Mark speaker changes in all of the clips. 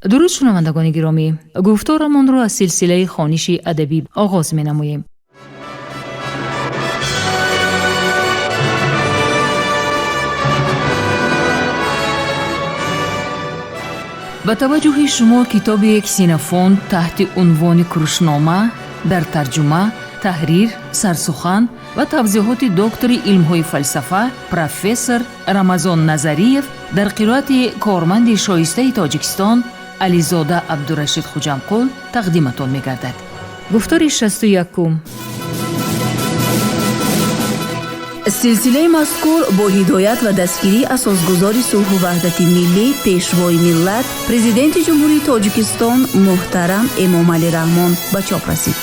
Speaker 1: Дуруд, шунавандагони гиромӣ! Гуфторамонро аз силсилаи хониши адабӣ оғоз менамоем. Ба таваҷҷӯҳи шумо китоби Ксенофонт таҳти унвони Курушнома дар тарҷума, таҳрир, сарсухан ва тавзеҳоти доктори илмҳои фалсафа, профессор Рамазон Назариев дар қироати корманди шоистаи Тоҷикистон Ализода Абдурашид Хуҷамқул тақдиматон мегардад. Гуфтори 61-ум.
Speaker 2: Силсилаи мазкур бо ҳидоят ва дастгирии асосгузори сулҳу ваҳдати миллӣ, пешвои миллат, Президенти Ҷумҳурии Тоҷикистон муҳтарам Эмомалӣ Раҳмон ба чоп расид.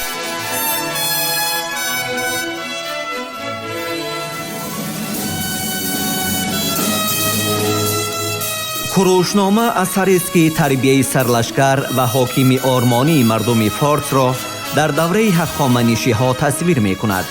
Speaker 3: Курушнома асарест, ки тарбияи сарлашкар ва ҳокими ормонии мардуми форсро дар давраи ҳахоманишиҳо тасвир мекунад.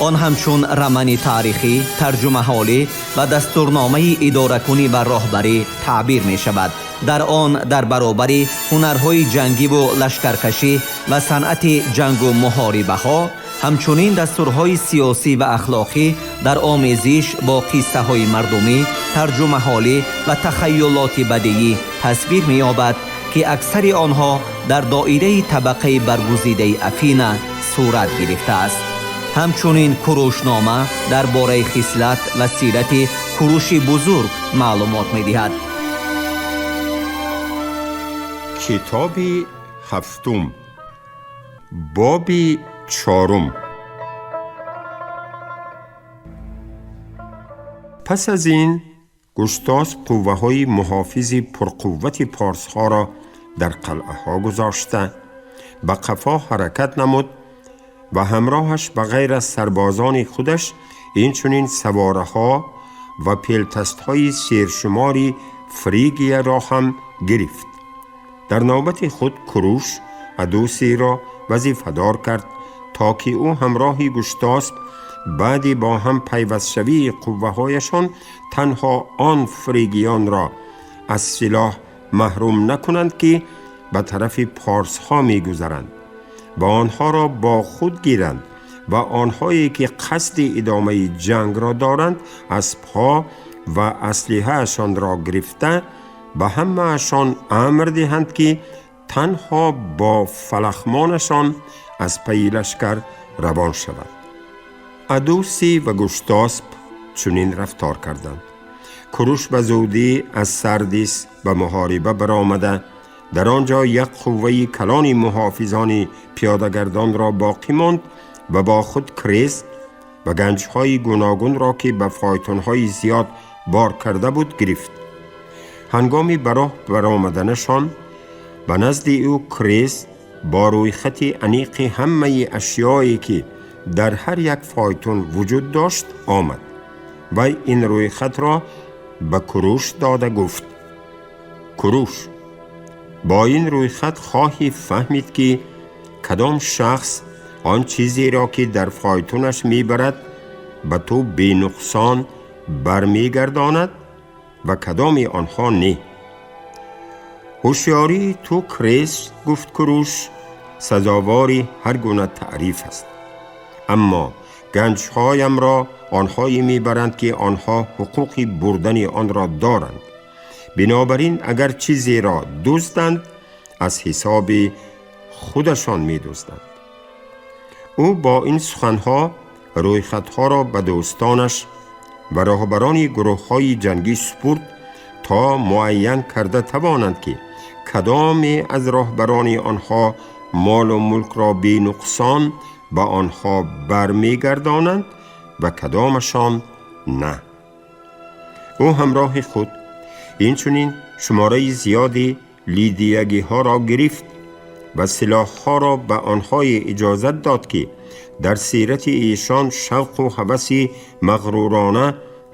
Speaker 3: Он ҳамчун романи таърихӣ, тарҷумаҳолӣ ва дастурномаи идоракунӣ ва роҳбарӣ таъбир мешавад. Дар он дар баробари ҳунарҳои ҷангиву лашкаркашӣ ва санъати ҷангу муҳорибаҳо, ҳамчунин дастурҳои сиёсӣ ва ахлоқӣ дар омезиш бо қиссаҳои мардумӣ, тарҷумаҳолӣ ва тахайюлоти бадиӣ тасвир меёбад, ки аксари онҳо дар доираи табақаи баргузидаи Афина сурат гирифтааст. Ҳамчунин Курушнома дар бораи хислат ва сирати Куруши Бузург маълумот медиҳад.
Speaker 4: Китоби ҳафтум, боби чорум. Пас аз ин Гуштосп қувваҳои муҳофизи пурқуввати порсҳоро дар қалъаҳо гузошта, ба қафо ҳаракат намуд ва ҳамроҳаш ба ғайр аз сарбозони худаш инчунин савораҳо ва пелтастҳои сершумори Фригияро ҳам гирифт. Дар навбати худ Куруш Адусиро вазифадор кард, то ки ӯ ҳамроҳи Гуштосп баъди бо ҳам пайвастшавии қувваҳояшон танҳо он фригиёнро аз силоҳ маҳрум накунанд, ки ба тарафи порсҳо мегузаранд, ва онҳоро бо худ гиранд ва онҳое ки қасди идомаи ҷангро доранд, аспҳо ва аслиҳаашонро гирифта, ба ҳамаашон амр диҳанд, ки танҳо бо фалахмонашон аз пайи лашкар равон шавад. Адусӣ ва Гуштосп чунин рафтор карданд. Куруш ба зудӣ аз Сардис ба муҳориба баромада, дар он ҷо як қувваи калони муҳофизони пиёдагардонро боқӣ монд ва бо худ крез ва ганҷҳои гуногунро, ки ба фойтунҳои зиёд бор карда буд, гирифт. Ҳангоми ба роҳ баромаданашон ба назди ӯ Крез бо рӯйхати аниқи ҳамаи ашёе, ки дар ҳар як фойтун вуҷуд дошт, омад. Вай ин рӯйхатро ба Куруш дода гуфт: Куруш, бо ин рӯйхат хоҳӣ фаҳмид, ки кадом шахс он чизеро, ки дар фойтунаш мебарад, ба ту бенуқсон бармегардонад ва кадоми онҳо не. Ҳушёрии ту, Крез, гуфт Куруш, сазовори ҳар гуна таъриф аст, аммо ганҷҳоямро онҳое мебаранд, ки онҳо ҳуқуқи бурдани онро доранд. Бинобар ин агар чизеро дузданд, аз ҳисоби худашон медузданд. Ӯ бо ин суханҳо рӯйхатҳоро ба дӯстонаш ва роҳбарони гурӯҳҳои ҷангӣ супурд, то муайян карда тавонанд, ки кадоме аз роҳбарони онҳо молу мулкро бенуқсон ба онҳо бармегардонанд ва кадомашон на. Ӯ ҳамроҳи худ инчунин шумораи зиёди лидиягиҳоро гирифт ва силоҳҳоро ба онҳое иҷозат дод, ки дар сирати эшон шавқу ҳаваси мағрурона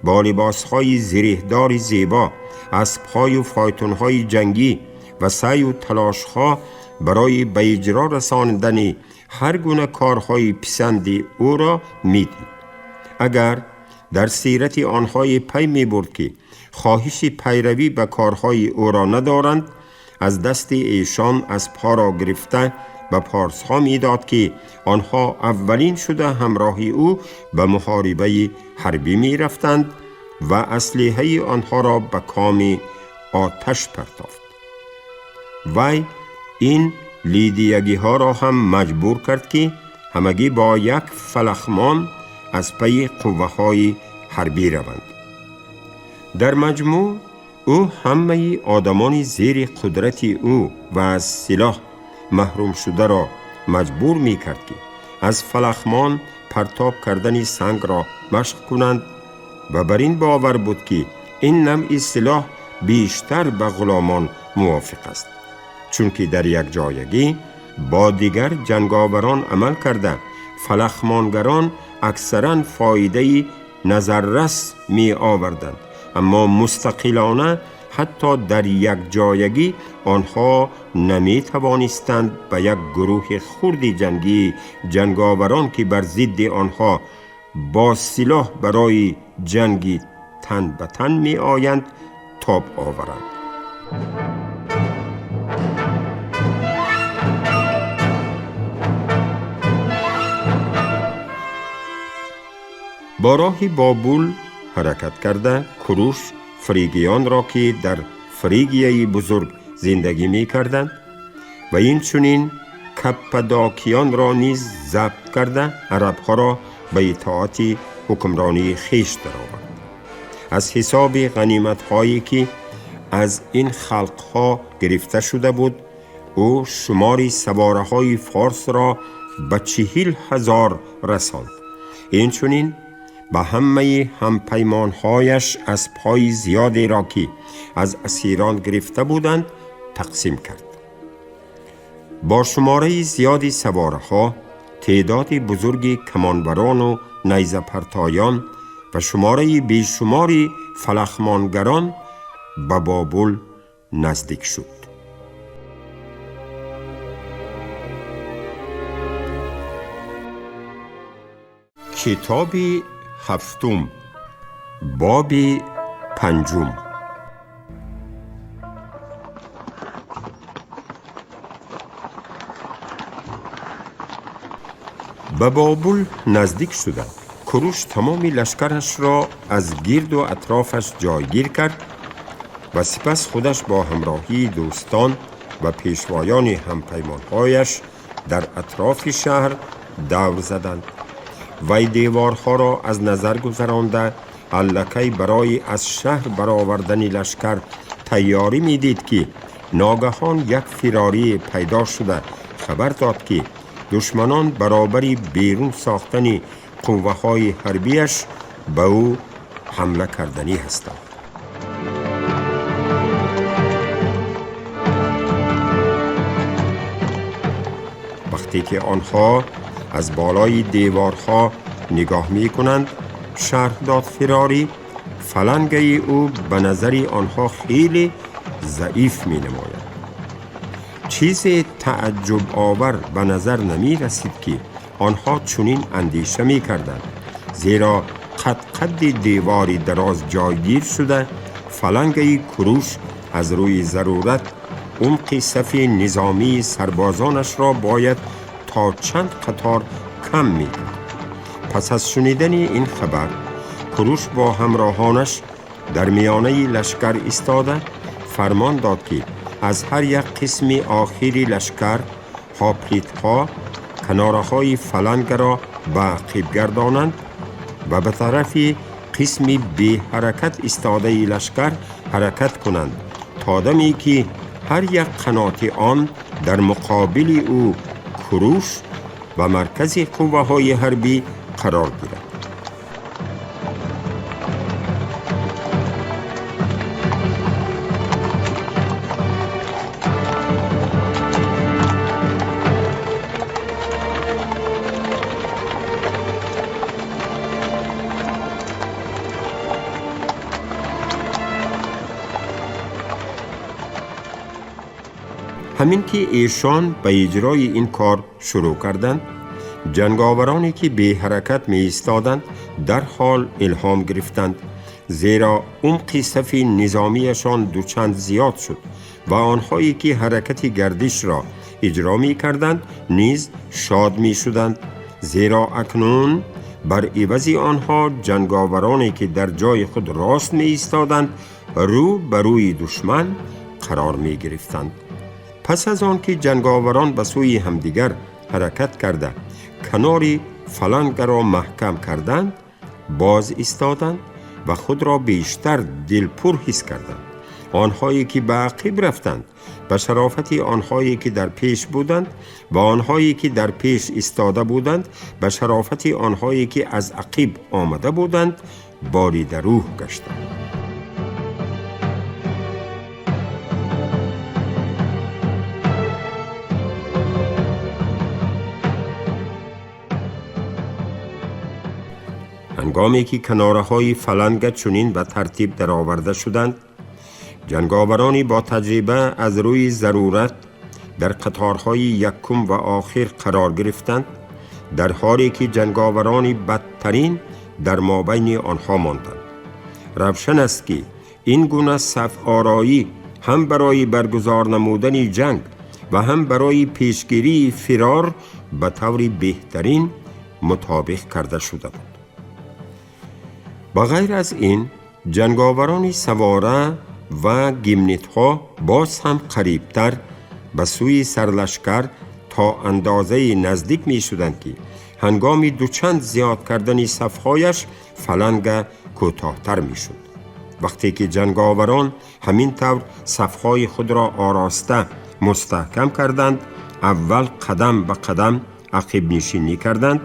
Speaker 4: бо либосҳои зиреҳдори зебо, аспҳою фойтунҳои ҷангӣ ва саъю талошҳо барои ба иҷро расондани ҳар гуна корҳои писанди ӯро медид. Агар дар сирати онҳое пай мебурд, ки хоҳиши пайравӣ ба корҳои ӯро надоранд, аз дасти эшон аспҳоро гирифта ба порсҳо медод ки онҳо аввалин шуда ҳамроҳи ӯ ба муҳорибаи ҳарбӣ мерафтанд ва аслиҳаи онҳоро ба коми оташ партофт. Вай ин лидиягиҳоро ҳам маҷбур кард ки ҳамагӣ бо як фалахмон аз пайи қувваҳои ҳарбӣ раванд. Дар маҷмӯъ ӯ ҳамаи одамони зери қудрати ӯ ва аз силоҳ маҳрум шударо маҷбур мекард ки аз фалахмон партоб кардани сангро машқ кунанд ва бар ин бовар буд ки ин навъи силоҳ бештар ба ғуломон мувофиқ аст, чунки дар якҷоягӣ бо дигар ҷанговарон амал карда фалахмонгарон аксаран фоидаи назаррас меоварданд, аммо мустақилона ҳатто дар якҷоягӣ онҳо наметавонистанд ба як гурӯҳи хурди ҷангии ҷанговарон ки бар зидди онҳо бо силоҳ барои ҷанги тан ба тан меоянд тоб оваранд. Бо роҳи Бобул ҳаракат карда Куруш фригиёнро ки дар Фригияи бузург зиндагӣ мекарданд ва инчунин каппадокиёнро низ забт карда арабҳоро ба итоати ҳукмронии хеш даровард. Аз ҳисоби ғаниматҳое ки аз ин халқҳо гирифта шуда буд, ӯ шумори савораҳои форсро ба 40,000 расонд. Инчунин ба ҳамаи ҳампаймонҳояш аспҳои зиёдеро ки аз асирон гирифта буданд тақсим кард. Бо шумораи зиёди савораҳо, теъдоди бузурги камонбарону найзапартоён ва шумораи бешумори фалахмонгарон ба Бобул наздик шуд. Китоби ҳафтум, боби панҷум. Ба Бобул наздик шуда Куруш тамоми лашкарашро аз гирду атрофаш ҷойгир кард ва сипас худаш бо ҳамроҳии дӯстон ва пешвоёни ҳампаймонҳояш дар атрофи шаҳр давр заданд. Вай деворҳоро аз назар гузаронда аллакай барои аз шаҳр баровардани лашкар тайёрӣ медид ки ногаҳон як фирорӣ пайдо шуда хабар дод ки душманон баробари берун сохтани қувваҳои ҳарбияш ба ӯ ҳамла карданӣ ҳастанд. Вақте ки онҳо аз болои деворҳо нигоҳ мекунанд, шарҳ дод фирорӣ, фалангаи ӯ ба назари онҳо хеле заиф менамояд. Чизе тааҷҷубовар ба назар намерасид ки онҳо чунин андеша мекарданд, зеро қадқадди девори дароз ҷойгир шуда фалангаи Куруш аз рӯи зарурат умқи сафи низомии сарбозонашро бояд то чанд қатор кам мекард. Пас аз шунидани ин хабар Куруш бо ҳамроҳонаш дар миёнаи лашкар истода фармон дод ки аз ҳар як қисми охири лашкар ҳоплитҳо канораҳои фалангаро ба ақиб гардонанд ва ба тарафи қисми беҳаракат истодаи лашкар ҳаракат кунанд то даме ки ҳар як қаноти он дар муқобили ӯ Куруш ва маркази қувваҳои ҳарбӣ қарор гирад. Ҳамин ки эшон ба иҷрои ин кор шурӯъ карданд, ҷанговароне ки беҳаракат меистоданд дарҳол илҳом гирифтанд, зеро умқи сафи низомияшон дучанд зиёд шуд ва онҳое ки ҳаракати гардишро иҷро мекарданд, низ шод мешуданд, зеро акнун бар ивази онҳо ҷанговароне ки дар ҷои худ рост меистоданд, рӯ ба рӯи душман қарор мегирифтанд. Пас аз он ки ҷанговарон ба сӯи ҳамдигар ҳаракат карда канори фалангаро маҳкам карданд, боз истоданд ва худро бештар дилпур ҳис карданд. Онҳое ки ба ақиб рафтанд, ба шарофати онҳое ки дар пеш буданд, ва онҳое ки дар пеш истода буданд, ба шарофати онҳое ки аз ақиб омада буданд, боридарӯҳ гаштанд. Ҳангоме ки канораҳои фаланга чунин ба тартиб дароварда шуданд, ҷанговарони бо таҷриба аз рӯи зарурат дар қаторҳои якум ва охир қарор гирифтанд, дар ҳоле ки ҷанговарони бадтарин дар мобайни онҳо монданд. Равшан аст ки ин гуна саф-ороӣ ҳам барои баргузор намудани ҷанг ва ҳам барои пешгирии фирор ба таври беҳтарин мутобиқ карда шуда буд. Ба ғайр аз ин, ҷанговарони савора ва гимнитҳо боз ҳам қарибтар ба сӯи сарлашкар то андозаи наздик мешуданд ки ҳангоми дучанд зиёд кардани сафҳояш фаланга кӯтоҳтар мешуд. Вақте ки ҷанговарон ҳамин тавр сафҳои худро ороста мустаҳкам карданд, аввал қадам ба қадам ақибнишинӣ карданд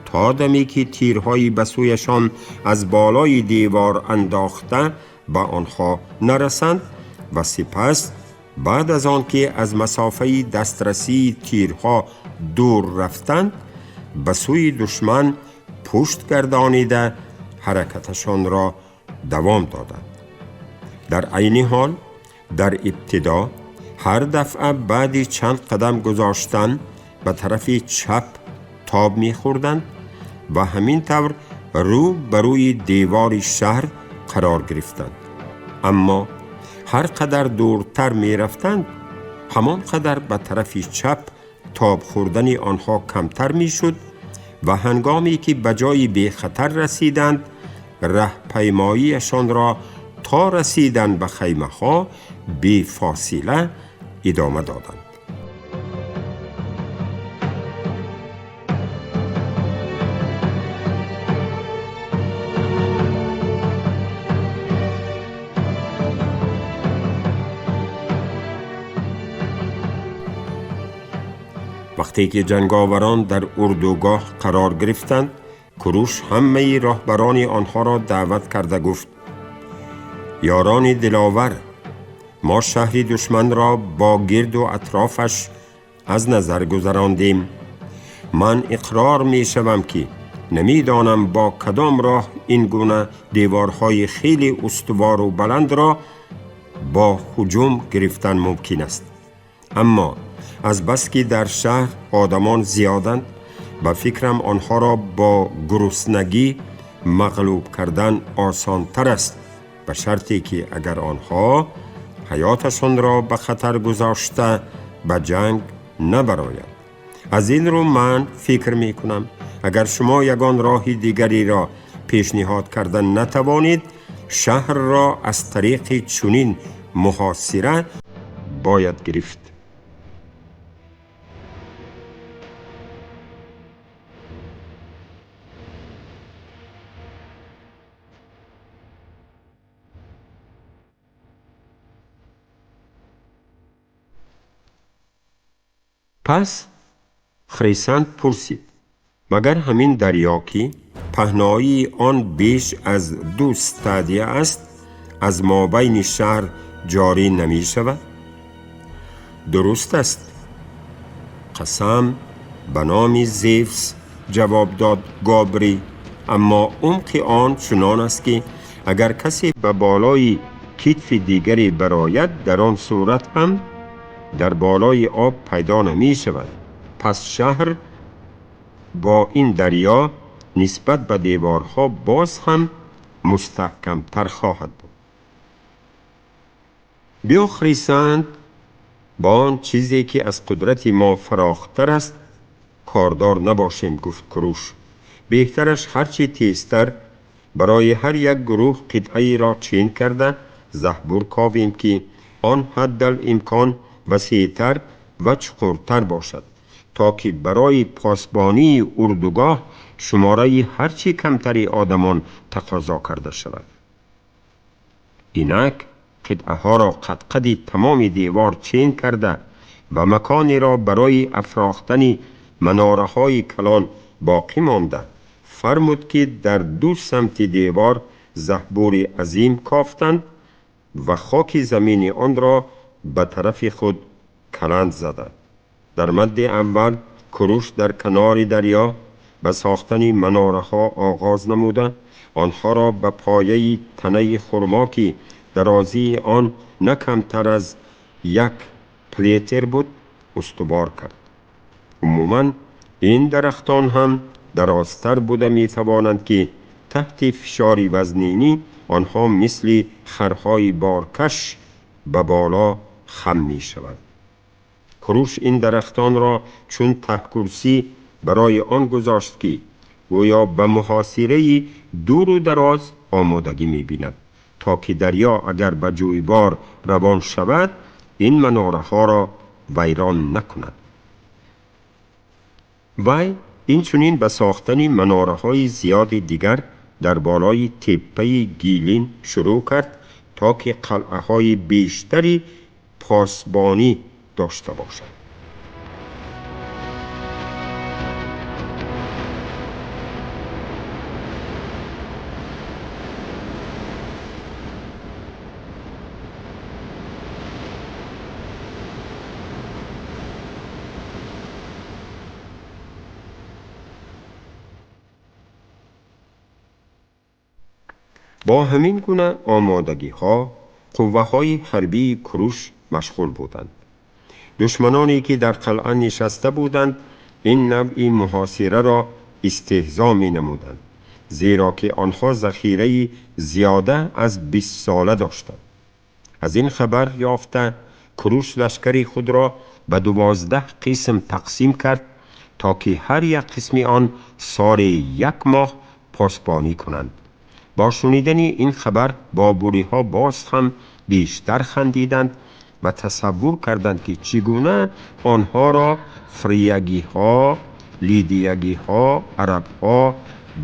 Speaker 4: то даме ки тирҳои ба сӯяшон аз болои девор андохта ба онҳо нарасанд ва сипас баъд аз он ки аз масофаи дастрасии тирҳо дур рафтанд, ба сӯи душман пушт гардонида ҳаракаташонро давом доданд. Дар айни ҳол, дар ибтидо ҳар дафъа баъди чанд қадам гузоштан ба тарафи чап тоб мехӯрданд ва ҳамин тавр рӯ ба рӯи девори шаҳр қарор гирифтанд. Аммо ҳар қадар дуртар мерафтанд, ҳамон қадар ба тарафи чап тоб хӯрдани онҳо камтар мешуд ва ҳангоме ки ба ҷои бехатар расиданд, раҳпаймоиашонро то расидан ба хаймаҳо бефосила идома доданд. Вақте ки ҷанговарон дар урдугоҳ қарор гирифтанд, Куруш ҳамаи роҳбарони онҳоро даъват карда гуфт: ёрони диловар, мо шаҳри душманро бо гирду атрофаш аз назар гузарондем. Ман иқрор мешавам ки намедонам бо кадом роҳ ин гуна деворҳои хеле устувору баландро бо ҳуҷум гирифтан мумкин аст. Аммо аз бас ки дар шаҳр одамон зиёданд, ба фикрам онҳоро бо гуруснагӣ мағлуб кардан осонтар аст, ба шарте ки агар онҳо ҳаёташонро ба хатар гузошта ба ҷанг набароянд. Аз ин рӯ ман фикр мекунам, агар шумо ягон роҳи дигареро пешниҳод кардан натавонед, шаҳрро аз тариқи чунин муҳосира бояд гирифт. Пас Хрисант пурсид: магар ҳамин дарё ки паҳноии он беш аз 2 стадия аст, аз мобайни шаҳр ҷорӣ намешавад? Дуруст аст. Қасам ба номи Зевс, ҷавоб дод Гобрӣ, аммо умқи он чунон аст ки агар касе ба болои китфи дигаре барояд, дар он сурат ҳам дар болои об пайдо намешавад. Пас шаҳр бо ин дарё нисбат ба деворҳо боз ҳам мустаҳкамтар хоҳад буд. Биё Хрисант با آن چیزی که از قدرت ما فراختر است کاردار نباشیم. گفت کروش: بهترش هرچی تیزتر برای هر یک گروه قطعه را چین کرده زهبور کاویم که آن حد الامکان وسیعتر و چقورتر باشد تا که برای پاسبانی اردوگاه شماره هرچی کمتری آدمان تقاضا کرده شود. اینک قطعه ها را قدقد تمام دیوار چین کرده و مکانی را برای افراختن مناره های کلان باقی مانده فرمود که در دو سمت دیوار زهبور عظیم کافتند و خاک زمین آن را به طرف خود کلند زدند. در مد اول کروش در کنار دریا به ساختن مناره ها آغاز نموده آنها را به پایه تنه خرما که درازی آن نه کمتر از 1 پلیتر بود استوار کرد. عموما این درختان هم درازتر بوده می توانند که تحت فشار وزنینی آنها مثل خرهای بارکش به بالا خم می شود. کروش این درختان را چون ته کرسی برای آن گذاشت که گویا به محاصره دور و دراز آمادگی می بیند تا که دریا اگر به جویبار روان شود این مناره ها را ویران نکند. وی این چنین به ساختن مناره های زیاد دیگر در بالای تپه گیلین شروع کرد تا که قلعه های بیشتری پاسبانی داشته باشد. با همین گونه آمادگی ها قوه های حربی کروش مشغول بودند. دشمنانی که در قلعه نشسته بودند این نوع محاصره را استهزا می نمودند، زیرا که آنها ذخیره زیاده از 20 ساله داشتند. از این خبر یافته کروش لشکری خود را به 12 قسم تقسیم کرد تا که هر یک قسم آن سال 1 ماه پاسبانی کنند. با شنیدن این خبر بابوری ها باز هم بیشتر خندیدند و تصور کردند که چگونه آنها را فریگی ها، لیدیگی ها، عرب ها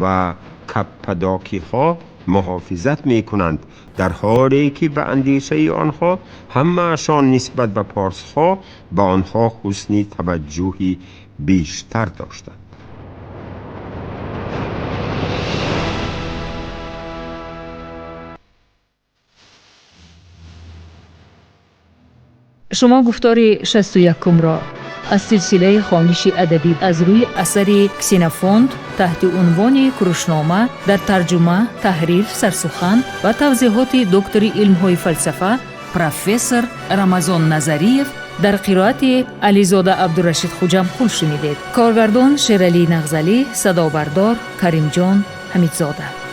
Speaker 4: و کپداکی ها محافظت می کنند، در حالی که به اندیشه آنها همه‌شان نسبت به پارس ها به آنها حسن توجهی بیشتر داشتند.
Speaker 1: Шумо гуфтори 61-ро аз силсилаи хониши адабӣ аз рӯи асари Ксенофонт таҳти унвони Курушнома дар тарҷума, таҳрир, сарсухан ва тавзеҳоти доктори илмҳои фалсафа профессор Рамазон Назариев дар қироати Ализода Абдурашид Хуҷамқул шунидед. Коргардон Шералӣ Нағзалӣ, садобардор Каримҷон Ҳамидзода.